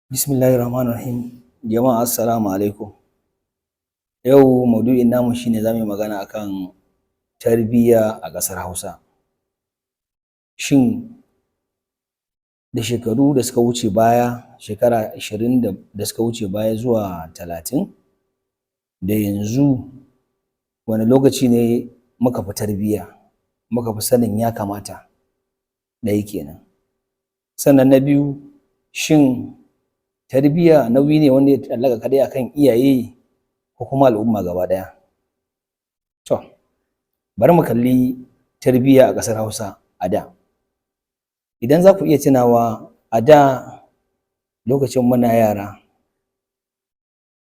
Bismillahir Rahmanir Rahim. Jama'a, assalamu alaikum. Yau maudu'in namu shine zamu yi magana akan tarbiyya a ƙasar Hausa. Shin da shekaru da suka wuce baya, shekara 20 da suka wuce baya zuwa 30, da yanzu, wane lokaci ne muka fi tarbiyya, muka fi sanin ya kamata? Ɗaya kenan. Sannan na biyu, shin tarbiyya nauyi ne wanda ya ta'allaka kaɗai akan iyaye ko kuma al'umma gaba ɗaya? To, bari mu kalli tarbiyya a ƙasar Hausa a da. Idan za ku iya tunawa, a da lokacin muna yara,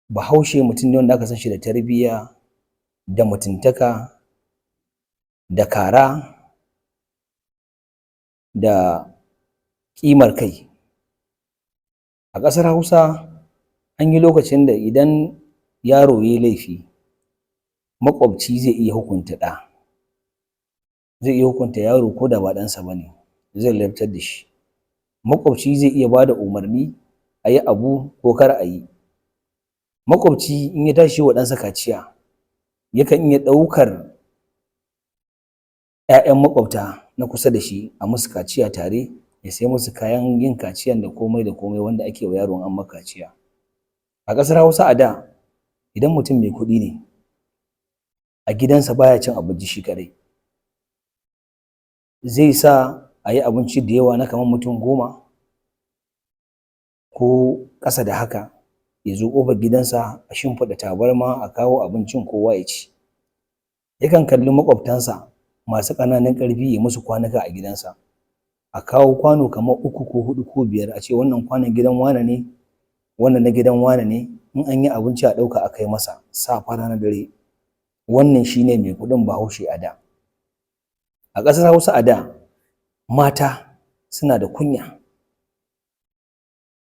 Bahaushe mutum ne wanda aka san shi da tarbiyya da mutuntaka da kara da ƙimar kai. A ƙasar Hausa an yi lokacin da idan yaro ya yi laifi, maƙwabci zai iya hukunta ɗa, zai iya hukunta yaro ko da ba ɗansa ba ne, zai ladabtar da shi. Maƙwabci zai iya ba da umarni a yi abu ko kar a yi. Maƙwabci in ya tashi yi wa ɗansa kaciya, yakan iya ɗaukar ‘ya'yan maƙwabta na kusa da shi a musu kaciya tare, ya sai musu kayan yin kaciyan da komai da komai wanda ake wa yaro in an masa kaciya. A ƙasar Hausa a da, idan mutum mai kuɗi ne, a gidansa baya cin abinci shi kaɗai. Zai sa a yi abinci da yawa na kamar mutum 10 ko ƙasa da haka, ya zo ƙofar gidansa a shimfiɗa tabarma, a kawo abincin, kowa ya ci. Yakan kalli maƙwabtansa masu ƙananun ƙarfi, ya musu kwanuka a gidansa. A kawo kwano kamar uku ko huɗu ko biyar, a ce wannan kwanon gidan wane ne, wannan na gidan wane ne, in an yi abinci a ɗauka a kai masa, safe, rana, dare. Wannan shi ne mai kuɗin Bahaushe a da. A ƙasar Hausa a da, mata suna da kunya,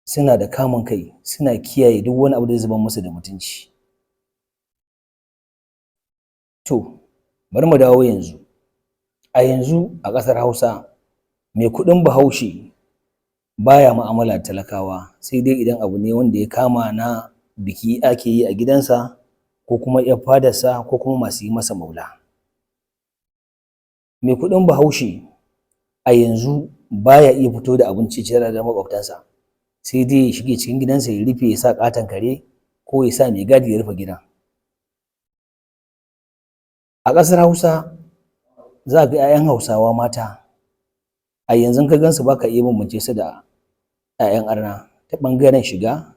suna da kamun kai, suna kiyaye duk wani abu da zai zubar musu da mutunci. To, bari mu dawo yanzu. A yanzu a ƙasar Hausa, mai kuɗin Bahaushe baya mu'amala da talakawa, sai dai idan abu ne wanda ya kama na biki ake yi a gidansa, ko kuma ‘yar fadarsa, ko kuma masu yi masa maula. Mai kuɗin Bahaushe a yanzu baya iya fito da abinci ciyar da maƙwabtansa, sai dai ya shige cikin gidansa ya rufe, ya sa ƙaton kare ko ya sa mai gadi ya rufe gidan. A ƙasar Hausa za ka ga 'ya'yan Hausawa mata a yanzu, ka gansu ba ka iya bambance su da 'ya'yan arna ta ɓangaren shiga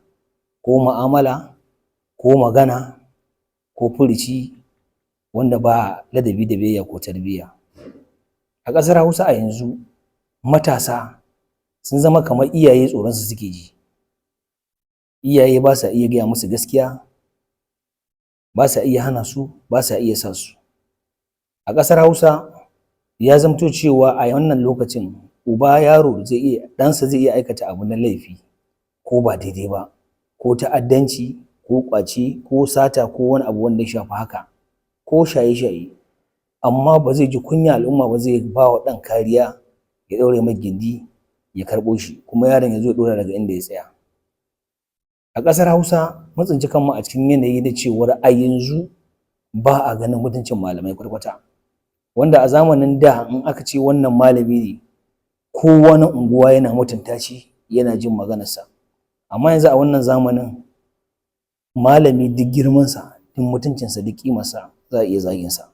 ko mu'amala ko magana ko furuci wanda ba ladabi da biyayya ko tarbiyya. A ƙasar Hausa a yanzu, matasa sun zama kamar iyaye tsoronsu suke ji. Iyaye ba sa iya gaya musu gaskiya, ba sa iya hana su, ba sa iya sa su. A ƙasar Hausa ya zamto cewa a wannan lokacin uba, yaro zai iya, ɗansa zai iya aikata abu na laifi ko ba daidai ba, ko ta'addanci ko ƙwace ko sata ko wani abu wanda ya shafi haka, ko shaye-shaye, amma ba zai ji kunya al'umma ba, zai ba wa ɗan kariya, ya ɗaure mai gindi, ya karɓo shi, kuma yaron ya zo ya ɗora daga inda ya tsaya. A ƙasar Hausa mun tsinci kanmu a cikin yanayi na cewar a yanzu ba a ganin mutuncin malamai kwata-kwata, wanda a zamanin da in aka ce wannan malami ne, kowa na unguwa yana mutunta shi, yana jin maganarsa. Amma yanzu a wannan zamanin, malami duk girmansa, duk mutuncinsa, duk ƙimarsa, za a iya zaginsa,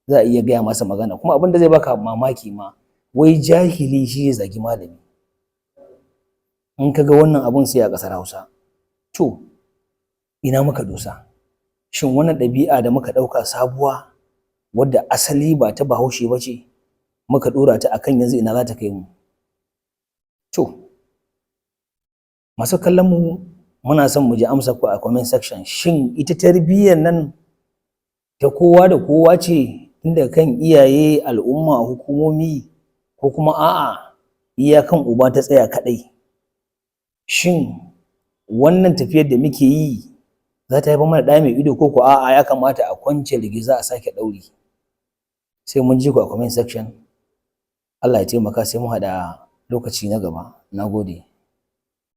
za a iya gaya masa magana. Kuma abin da zai baka mamaki ma, wai jahili shi ya zagi malami. In ka ga wannan abun, sai a ƙasar Hausa. To, ina muka dosa? Shin wannan ɗabi'a da muka ɗauka sabuwa, wadda asali ba ta Bahaushe ba ce, muka ɗora ta akan yanzu, ina za ta kai mu? To, masu kallon mu, muna son mu ji amsar ku a comment section. Shin ita tarbiyyar nan ta kowa da kowa ce, tun daga kan iyaye, al'umma, hukumomi, ko kuma a'a, iya kan uba ta tsaya kaɗai? Shin wannan tafiyar da muke yi za ta haifar mana ɗa mai ido, ko ko a'a, ya kamata a kwance rigiza a sake ɗauri? Sai mun ji ku a comment section. Allah ya taimaka, sai mun haɗu a lokaci na gaba. Na gode.